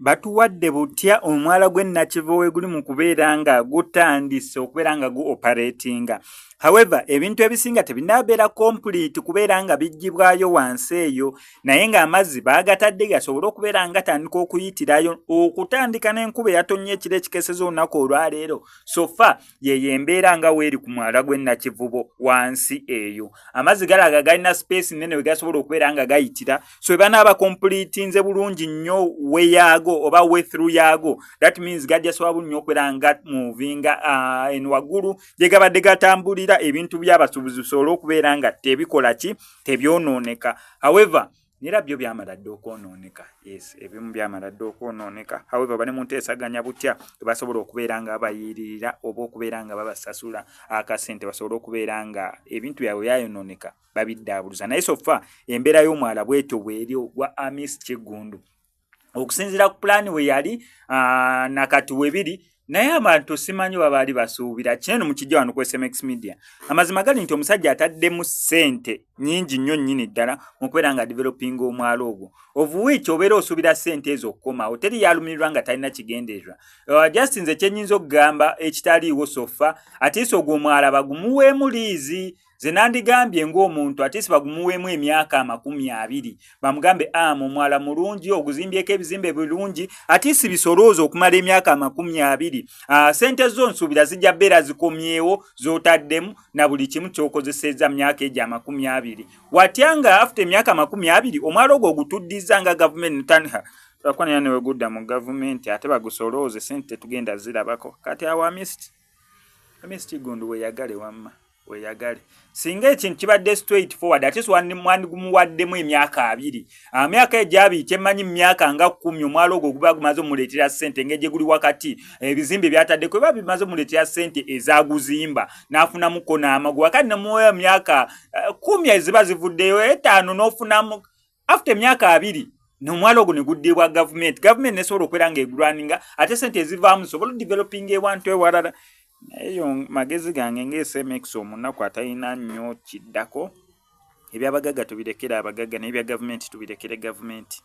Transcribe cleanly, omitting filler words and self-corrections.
Batuwadde butya omwala gw'e Nakivubo we guli mu kubeera nga gutandise okubeera nga gu operatinga. However, ebintu ebisinga tebinnabeera complete kubeera nga biggyibwayo wansi eyo, naye ng'amazzi baagatadde gasobole okubeera nga gatandika okuyitirayo okutandika n'enkuba eyatonnye ekiro ekikeesezza olunaku olwaleero. So far yeyo embeera nga weeri ku mwala gw'e Nakivubo wansi eyo. Amazzi galaga galina space nnene we gasobola okubeera nga gayitira, so bwe banaaba completinze bulungi nnyo we yaago oba way through yaago, that means gajja sobola bulungi okubeera nga movinga eno waggulu gye gabadde gatambulira, ebintu by'abasuubuzi bisobole okubeera nga tebikola ki, tebyonooneka. However, nera byo byamala dda okwonooneka. Yes, ebimu byamala dda okwonooneka. However, bali mu nteesaganya butya basobola okubeera nga babayiririra oba okubeera nga babasasula akasente basobole okubeera nga ebintu byabwe byayonooneka babiddaabuluza. Naye so far embeera y'omwala bwetyo bweri ogwa Amis Kiggundu okusinziira ku pulaani we yali nakati webiri. Naye abantu simanyi oba baali basuubira kinene mukijja wano ku SMX Media. Amazima gali nti omusajja ataddemu ssente nnyingi nnyo nnyini ddala mu kubeera nga developinga omwala ogwo, of which obeera osuubira ssente ezo okukomawo. Teri yalumirirwa nga talina kigendererwa. Just nze kyenyinza okugamba ekitaliiwo so far, at least ogwo omwala bagumuweemu lease. Ze nandigambye ng'omuntu, at least bagumuweemu emyaka 20, bamugambe am omwala mulungi, oguzimbyeko ebizimbe birungi, at least bisolooza okumala emyaka 20. Sente zo nsuubira zijja bbeera zikomyewo z'otaddemu na buli kimu ky'okozesezza myaka egyo 20. Watya nga after emyaka 20 omwala ogwo ogutuddiza nga gavumenti tandika lwakwanira ne wegudda mu gavumenti ate bagusolooze, sente tetugenda zirabako. Kati awo Amis Kiggundu weeyagale, wamma weeyagale. Singa ekintu kibadde straight forward, ate wandigumuwaddemu emyaka 20. Emyaka egyo 20, kyemmanyi mu myaka nga 10 omwala ogwo guba gumaze omuleetera ssente engeri gye guli wakati, ebizimbe byataddeko biba bimaze omuleetera ssente ezaguzimba n'afunamuko n'amagoba. Kati nemuwa emyaka 10 eziba zivuddeyo 5 n'ofunamu after emyaka 20, nomwala ogwo ne guddibwa gavumenti, gavumenti nesobola okubeera nga egulwaninga ate sente ezivaamu zisobola odevelopinga ewantu ewalala. Naye yo magezi gange nga SMX omunaku atalina nnyo kiddako. Ebyabagagga tubirekere abagagga, naye ebya gavumenti tubirekere gavumenti.